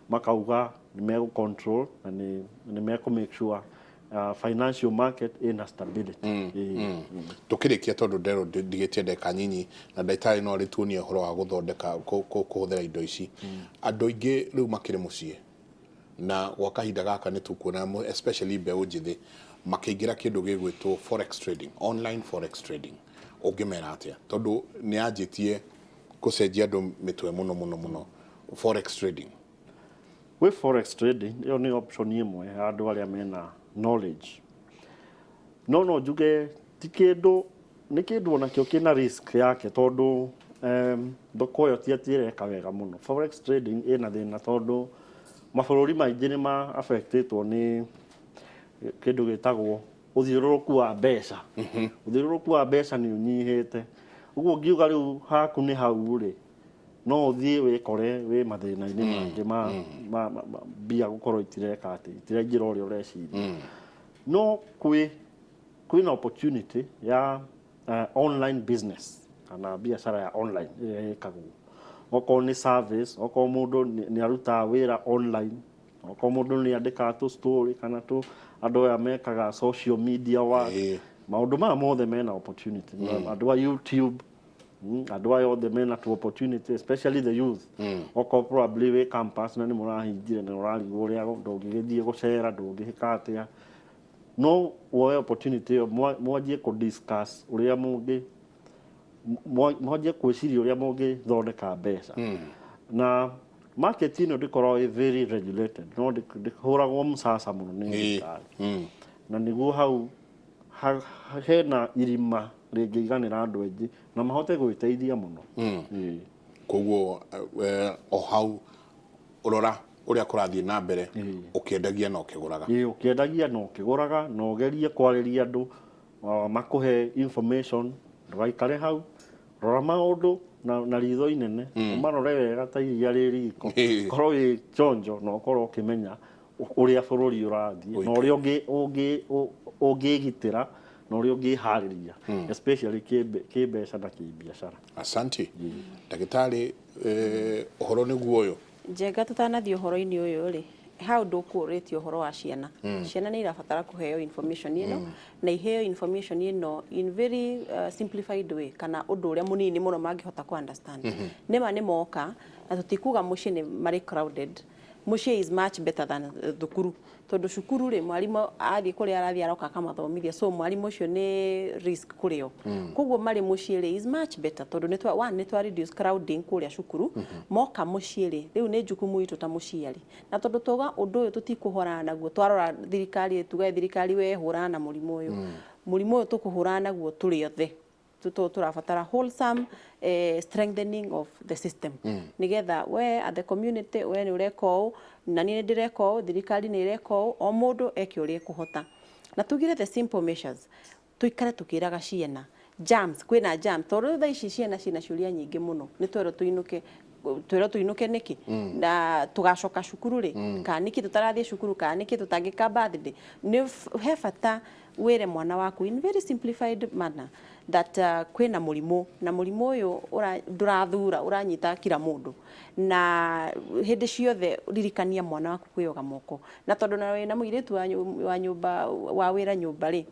makauga nĩ megũ control na nĩ mekũ make sure financial market ĩna stability. Ĩĩ. Tukĩrĩkia, tondũ nderwo ndigĩtie ndagĩka nyinyi na ndagĩtarĩ no arĩtuonie ũhoro wa gũthondeka kũhũthĩra indo ici, andũ aingĩ rĩu makĩrĩ mũciĩ na gwa kahinda gaka nĩ tũkuona especially mbeũ njĩthĩ makĩingĩra kĩndũ gĩgwĩtwo forex trading, online forex trading. Ũngĩmera atĩa, tondũ nĩ yanjĩtie gũcenjia andũ mĩtwe mũno mũno mũno, forex trading? Gwĩ forex trading, ĩyo nĩ option ĩmwe ya andũ arĩa mena knowledge, no njuge ti kĩndũ, nĩ kĩndũ onakĩo kĩna risk yake, tondũ thoko ĩyo ti atĩ ĩreka wega mũno. Forex trading ĩna thĩna tondũ mabũrũri maingĩ nĩ ma affectĩtwo nĩ kĩndũ gĩtagwo ũthiũrũrũku wa mbeca. Ũthiũrũrũku wa mbeca nĩ ũnyihĩte, ũguo ngiuga rĩu haku nĩ hau rĩ, no ũthiĩ wĩkore wĩ mathĩna-inĩ mangĩ ma mbia gũkorwo itireka atĩ itiraingĩra ũrĩa ũreciria. No kwĩna opportunity ya online business kana biacara ya online ĩrĩa ĩkagwo, okorwo nĩ service, okorwo mũndũ nĩ arutaga wĩra online, okorwo mũndũ nĩ andĩkaga tũ story kana tũ andũ aya mekaga social media work. Maũndũ maya mothe mena opportunity. Andũ a YouTube, andũ aya othe mena tu opportunity, especially the youth. Okorwo probably wĩ campus na nĩ mũrahingire na ũrarigwo ũrĩa ndũngĩgĩthiĩ gũcera, ndũngĩhĩka atĩa, no woe opportunity ĩyo mwanjie kũ discuss ũrĩa mũngĩ mwanjie gwĩciria ũrĩa mũngĩthondeka mbeca. Na market ĩno ndĩkoragwo ĩ very regulated, no ndĩhũragwo msasa mũno nĩ thirikari, na nĩguo hau hena irima rĩngĩiganĩra andũ aingĩ na mahote gwĩteithia mũno. Ĩĩ. Koguo o hau rora ũrĩa kũrathiĩ na mbere, ũkĩendagia na ũkĩgũraga. Ĩĩ, ũkĩendagia na ũkĩgũraga, na ũgerie kwarĩria andũ makũhe information. Ndũgaikare hau, rora maũndũ na ritho inene, ũmarore wega ta iria rĩ riko. Korwo wĩ chonjo na ũkorwo ũkĩmenya ũrĩa bũrũri ũrathiĩ na ũrĩa ũngĩgitĩra na ũrĩa ũngĩharĩria, especially kĩmbeca na kĩbiacara. Asante, ndagĩtarĩ. Ũhoro nĩguo ũyũ. Njenga, tũtanathiĩ ũhoro-inĩ ũyũ rĩ, hau ndũkũrĩtie ũhoro wa ciana. Ciana nĩ irabatara kũheo information ĩno, na iheo information ĩno in very simplified way kana ũndũ ũrĩa mũnini mũno mangĩhota ku understand. Nĩma nĩ moka na tũtikuga mũciĩ nĩ marĩ crowded. Mũciĩ is much better than thukuru, tondũ cukuru rĩ, mwarimũ athiĩ kũrĩa arathiĩ, aroka akamathomithia, so mwarimũ ũcio nĩ risk kũrĩ o. Koguo marĩ mũciĩ rĩ, is much better, tondũ nĩ twa one, nĩ twa reduce crowding kũrĩa cukuru. Moka mũciĩ rĩ, rĩu nĩ jukumu itũ ta mũciari, na tondũ twauga ũndũ ũyũ tũtikũhorana naguo, twarora thirikari, tuge thirikari we hũrana na mũrimũ ũyũ. Mũrimũ ũyũ tũkũhũrana naguo tũrĩ othe. Tũrabatara wholesome strengthening of the system, nigetha we at the community, we nĩ ũreka ũũ na niĩ nĩ ndĩreka ũũ, thirikari nĩ ĩreka ũũ, o mũndũ eke ũrĩa ekũhota, na tugire the simple measures tuikare tukĩraga ciana germs, kwĩna germs, tondũ rĩu thaa ici ciana ciĩna ciũria nyingĩ mũno. Nĩ twerwo tũinũke. Twĩrwo tũinũke nĩkĩ na tũgacoka cukuru rĩ, kana nĩkĩ tũtarathiĩ cukuru, kana nĩkĩ tũtangĩka birthday? Nĩ he bata wĩre mwana waku in very simplified manner that kwĩna mũrimũ, na mũrimũ ũyũ ndũrathura, ũranyita kila mũndũ. Na hĩndĩ ciothe ririkania mwana waku kwĩyoga moko. Na tondũ na wĩna mũirĩtu wa nyũmba, wa wĩra nyũmba rĩ,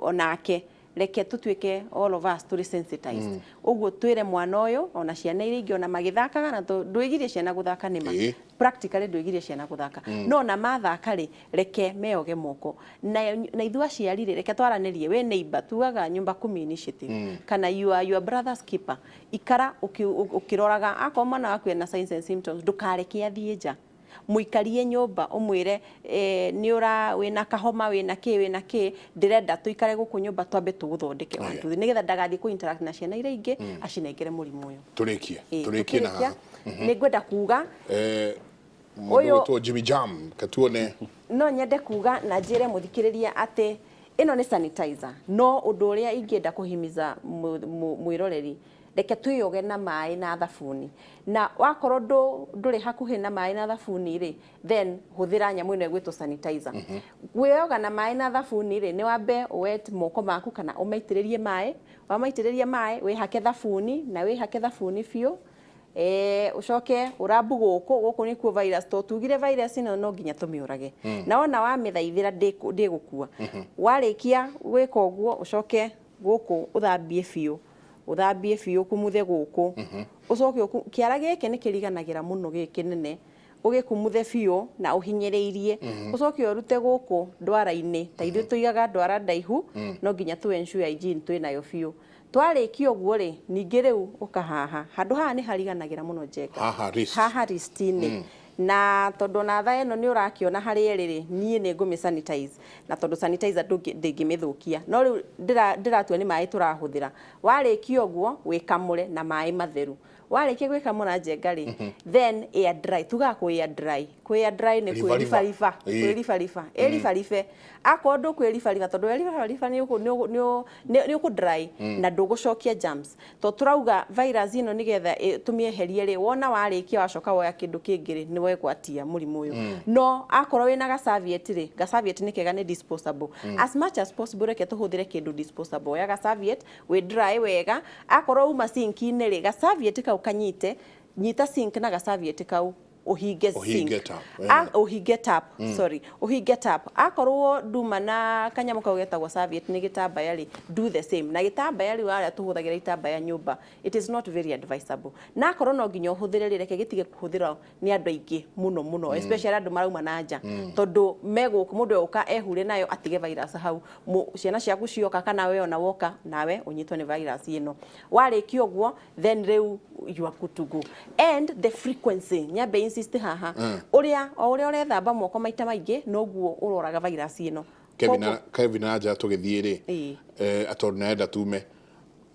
onake reke tũtuĩke all of us tũrĩ sensitized. Ũguo twĩre mwana ũyũ ona ciana iria ingĩ ona magĩthakaga, na ndwĩgirie ciana gũthaka nĩma. Practically ndwĩgirie ciana gũthaka, no ona mathaka rĩ, reke meoge moko. Na ithuĩ aciari rĩ, reke twaranĩrie. We neighbor, tugaga Nyumba Kumi initiative, kana you are your brother's keeper. Ikara ũkĩroraga akorwo mwana waku ena signs and symptoms, ndũkareke athiĩ nja. Mũikarie nyũmba, ũmwĩre nĩ ũra wĩna kahoma, wĩna kĩ, wĩna kĩ, ndĩrenda tũikare gũkũ nyũmba twambe tũgũthondeke one two three, nĩgetha ndagathiĩ kũ interact na ciana iria ingĩ acinengere mũrimũ ũyũ. Tũrĩkie. Tũrĩkie na Tũkĩrĩkia, haha. Nĩ ngwenda kuga Mũndũ gwĩtwo Jimmy Jam, katuone. No nyende kuga na njĩre mũthikĩrĩria atĩ ĩno nĩ sanitizer, no ũndũ ũrĩa ingĩenda kũhimiza mwĩroreri, reke twĩyoge na maĩ na thabuni. Na wakorwo ndũrĩ hakuhĩ na maĩ na thabuni rĩ, then hũthĩra nyamũ ĩno ĩgwĩtwo sanitizer. Kwĩyoga na maĩ na thabuni rĩ, nĩ wambe wet moko maku kana ũmaitĩrĩrie maĩ. Wamaitĩrĩria maĩ, wĩhake thabuni, na wĩhake thabuni biũ. Ũcoke ũrambu gũkũ, gũkũ nĩkuo virus, to tugire virus ĩno no nginya tũmĩũrage. Na wona wamĩthaithĩra ndĩgũkua. Warĩkia gwĩka ũguo, ũcoke gũkũ ũthambie biũ, ũthambie biũ, ũkumuthe gũkũ, ũcoke kĩara gĩkĩ nĩ kĩriganagĩra mũno, gĩkĩ kĩnene, ũgĩkumuthe biũ na ũhinyĩrĩirie. Ũcoke ũrute gũkũ ndwara-inĩ, ta ithuĩ tũigaga ndwara ndaihu, no nginya tũ ensure hygiene twĩnayo biũ. Twarĩkia ũguo rĩ, ningĩ rĩu ũka haha, handũ haha nĩ hariganagĩra mũno, Njenga. Haha wrist. Haha wrist-inĩ. Na tondũ ona thaa ĩno nĩ ũrakĩona harĩa ĩrĩ rĩ, niĩ nĩ ngũmĩ sanitize, na tondũ sanitizer ndĩngĩmĩthũkia, no rĩu ndĩratua nĩ maĩ tũrahũthĩra. Warĩkia ũguo, wĩkamũre na maĩ matheru. Warĩkia gwĩkamũra, Njenga rĩ, then air dry. Tugaga kũ air dry. Kũ air dry nĩ Riba riba. Kwĩribariba. Kwĩribariba, ĩribaribe. Akorwo ndũkwĩribariba, tondũ weribariba nĩ ũkũ dry na ndũgũcokia germs, to tũrauga virus ĩno nĩgetha tũmĩeherie rĩ, wona warĩkia wacoka woya kĩndũ kĩngĩ rĩ, nĩ wegwatia mũrimũ ũyũ. No akorwo wĩna ga serviette rĩ, ga serviette nĩ kega, nĩ disposable. As much as possible, reke tũhũthĩre kĩndũ disposable. Oya ga serviette, wĩ dry wega. Akorwo uma sink-inĩ rĩ, ga serviette kau kanyite, nyita sink na ga serviette kau, ũhinge Ũhinge sink. Tap, eh. Ũhinge tap, sorry, ũhinge tap. Akorwo nduma na kanyamũ kau getagwo serviette, nĩ gĩtambaya rĩ, do the same na gĩtambaya. Rĩu arĩa tũhũthagĩra itambaya nyũmba, it is not very advisable. Na akorwo no nginya ũhũthĩre rĩ, reke gĩtige kũhũthĩrwo nĩ andũ aingĩ mũno mũno, especially andũ marauma na nja, tondũ megũka, mũndũ egũka ehure nayo atige virus hau. Ciana ciaku cioka kana we ona woka nawe ũnyitwo nĩ virus ĩno. Warĩkia ũguo, then rĩu you are good to go. And the frequency, nyambe insist haha, ũrĩa o ũrĩa ũrethamba moko maita maingĩ, noguo ũroraga virus ĩno. Kevin. Kevin anja tũgĩthiĩ rĩ, tondũ narenda tume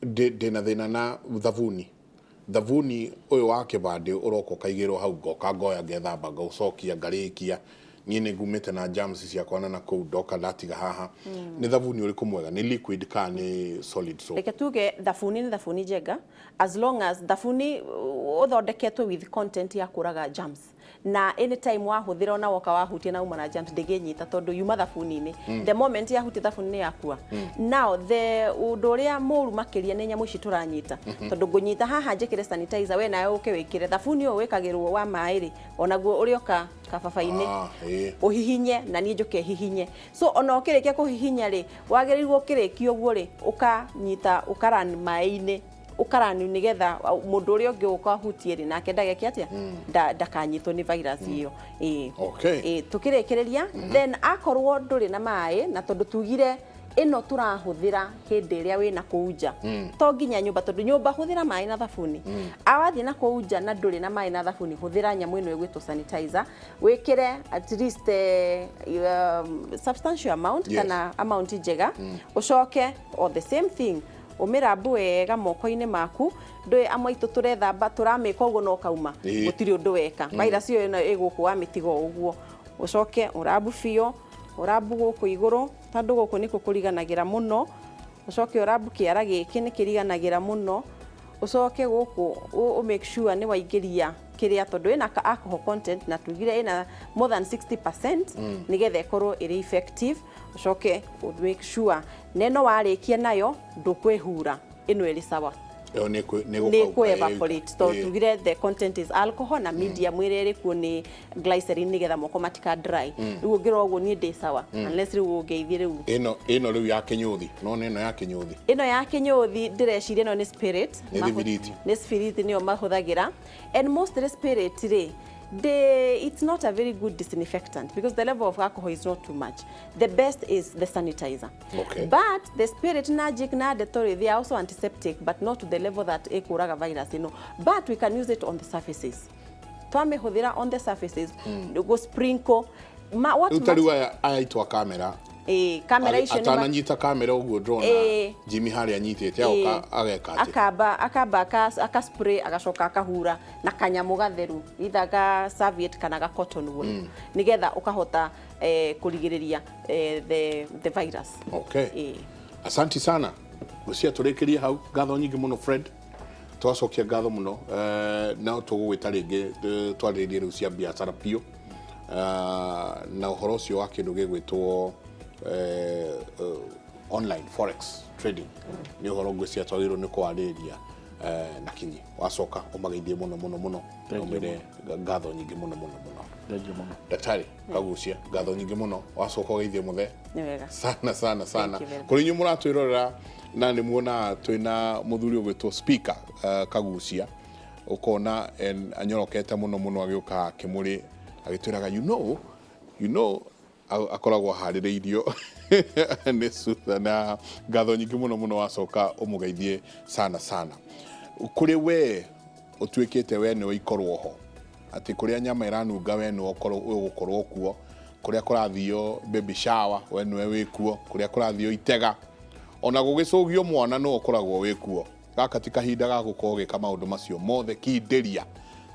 ndĩna thĩna na thabuni. Thabuni ũyũ wa kĩbandĩ ũroka ũkaigĩrwo hau, ngoka ngoya, ngethamba, ngaũcokia, ngarĩkia. Niĩ nĩ ngumĩte na germs ciakwa na nakũu ndoka ndatiga haha. Nĩ thabuni ũrĩkũ mwega, nĩ liquid kana nĩ solid soap? Reke tuge thabuni nĩ thabuni, Njenga, as long as thabuni ũthondeketwo with content ya kũraga germs, na anytime wahũthĩra, ona woka wahutia na uma na germs, ndĩngĩnyita tondũ yuma thabuni-inĩ. The moment yahutia thabuni nĩ yakua. Now the ũndũ ũrĩa mũru makĩria nĩ nyamũ ici tũranyita, tondũ ngũnyita haha njĩkĩre sanitizer, we nawe ũke wĩkĩre thabuni ũyũ wĩkagĩrwo wa maĩ rĩ, onaguo ũrĩoka kababa-inĩ, ũhihinye na niĩ njũke hihinye. So ona ũkĩrĩkia kũhihinya rĩ, wagĩrĩirwo ũkĩrĩkia ũguo rĩ, ũkanyita ũkaran maĩ-inĩ, ũkarani, nĩgetha mũndũ ũrĩa ũngĩ ũka ahutie rĩ, nake ndageke atĩa? Ndakanyitwo nĩ virus ĩyo, ĩĩ. Ĩĩ, tũkĩrĩkĩrĩria, then akorwo ndũrĩ na maĩ, na tondũ tugire ĩno tũrahũthĩra hĩndĩ ĩrĩa wĩna kũu nja, to nginya nyũmba, tondũ nyũmba hũthĩra maĩ na thabuni. Awathiĩ na kũu nja na ndũrĩ na maĩ na thabuni, hũthĩra nyamũ ĩno ĩgwĩtwo sanitizer, wĩkĩre at least substantial amount, kana amount njega. Ũcoke o the same thing, ũmĩrambu wega moko-inĩ maku. Ndũĩ amwe aitũ tũrethamba, tũramĩka ũguo no kauma. Gũtirĩ ũndũ weka, virus ĩyo ĩno ĩgũkũ wamĩtiga o ũguo. Ũcoke ũrambu biũ, ũrambu gũkũ igũrũ, tondũ gũkũ nĩkuo kũriganagĩra mũno. Ũcoke ũrambu kĩara gĩkĩ, nĩ kĩriganagĩra mũno. Ũcoke gũkũ ũ make sure nĩ waingĩria kĩrĩa, tondũ ĩna ka alcohol content na tugire ĩna more than 60% nĩgetha ĩkorwo ĩrĩ effective. Ũcoke ũ make sure neno warĩkia nayo ndũkwĩhura, ĩno ĩrĩ sawa. Ĩyo nĩ nĩ nĩ gũkauka kũ ĩ evaporate, tondũ tugire the content is alcohol na medium ĩrĩa ĩrĩ kuo nĩ glycerin, nĩgetha moko matika dry. Rĩu ũngĩrora ũguo niĩ ndĩ sawa, unless rĩu ũngeithie rĩu. Ĩno rĩu ya kĩnyũthi, no nĩ ĩno ya kĩnyũthi. Ĩno ya kĩnyũthi ndĩreciria ĩno nĩ spirit. Nĩ thibiriti. Nĩ spirit nĩyo mahũthagĩra, and mostly spirit rĩ, it's not a very good disinfectant because the level of alcohol is not too much. The best is the sanitizer. But the spirit na Jik na Dettol, they are also antiseptic, but not to the level that ĩkũraga virus ĩno. But we can use it on the surfaces. Twamĩhũthĩra on the surfaces, go sprinkle. Ma, what Rĩu ta rĩu aya itwa kamera. Kamera icio nĩ Atananyita kamera ũguo ndĩrona Jimmy harĩa anyitĩte, agoka ageka atĩ Akamba aka spray, agacoka akahura na kanyamũ gatheru, either ga serviette kana ga cotton wool, nigetha ũkahota kũrigĩrĩria the virus. Asanti sana, ngwĩciria tũrĩkĩrie hau. Ngatho nyingĩ mũno, Fred, twacokia ngatho mũno. No tũgũgwĩta rĩngĩ, twarĩrĩrie rĩu cia biacara biũ, na ũhoro ũcio wa kĩndũ gĩgwĩtwo online forex trading. Nĩ ũhoro ngwĩciria twagĩrĩirwo nĩ kwarĩrĩria na kinyi. Wacoka ũmageithie mũno mũno mũno. Thank you. Ũmwĩre ngatho nyingĩ mũno mũno mũno. Thank you mũno. Daktari Kagucia, ngatho nyingĩ mũno. Wacoka ũgeithie mũthee Nĩ wega. sana sana sana. Thank you very much. Kũrĩ inyuĩ mũratwĩrorera na nĩ muonaga twĩna mũthuri ũgwĩtwo Speaker Kagucia, ũkona anyorokete mũno mũno agĩũka kĩmũrĩ agĩtwĩraga akoragwo aharĩrĩirio nĩ Susan, na ngatho nyingĩ mũno mũno. Wacoka ũmũgeithie sana sana. Kũrĩ we ũtuĩkĩte we nĩwe ikorwo ho atĩ kũrĩa nyama ĩranunga we nĩwe ũgũkorwo kuo, kũrĩa kũrathio baby shower we nĩwe wĩ kuo, kũrĩa kũrathio itega ona gũgĩcũgio mwana nĩwe ũkoragwo wĩ kuo. Gaka ti kahinda ga gũkorwo ũgĩka maũndũ macio mothe, kindĩria.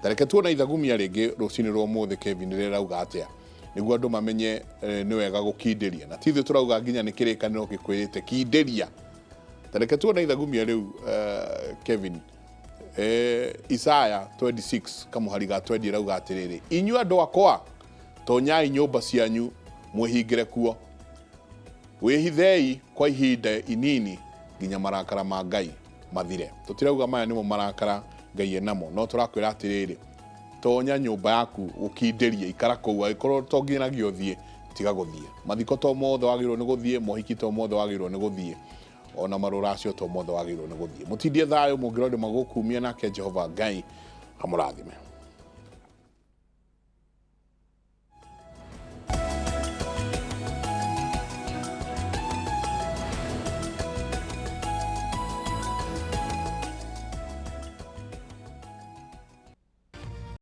Ta reke tuona ithagumia rĩngĩ rũcinĩ rwa ũmũthĩ. Kevin, rĩrauga atĩa nĩguo andũ mamenye nĩ wega gũkindĩria? Na ti ithuĩ tũrauga, nginya nĩ kĩrĩkanĩro gĩkwĩrĩte kindĩria. Ta reke tuona ithagumia rĩu, Kevin. Isaya 26 kamũhari ga 20 ĩrauga atĩrĩrĩ, "Inyuĩ andũ akwa, tonyai nyũmba cianyu mwĩhingĩre kuo, wĩhithei kwa ihinda inini nginya marakara ma Ngai mathire." Tũtirauga maya nĩmo marakara Ngai enamo, no tũrakwĩra atĩrĩrĩ, tonya nyũmba yaku ũkindĩrie, ikara kũu. Angĩkorwo to nginyagia ũthiĩ, tiga gũthiĩ. Mathiko to mothe wagĩrĩirwo nĩ gũthiĩ, mohiki to mothe wagĩrĩirwo nĩ gũthiĩ, ona marũracio to mothe wagĩrĩirwo nĩ gũthiĩ. Mũtindie thayũ, mũngĩrwo ndĩ magũkumia, nake Jehova Ngai amũrathime.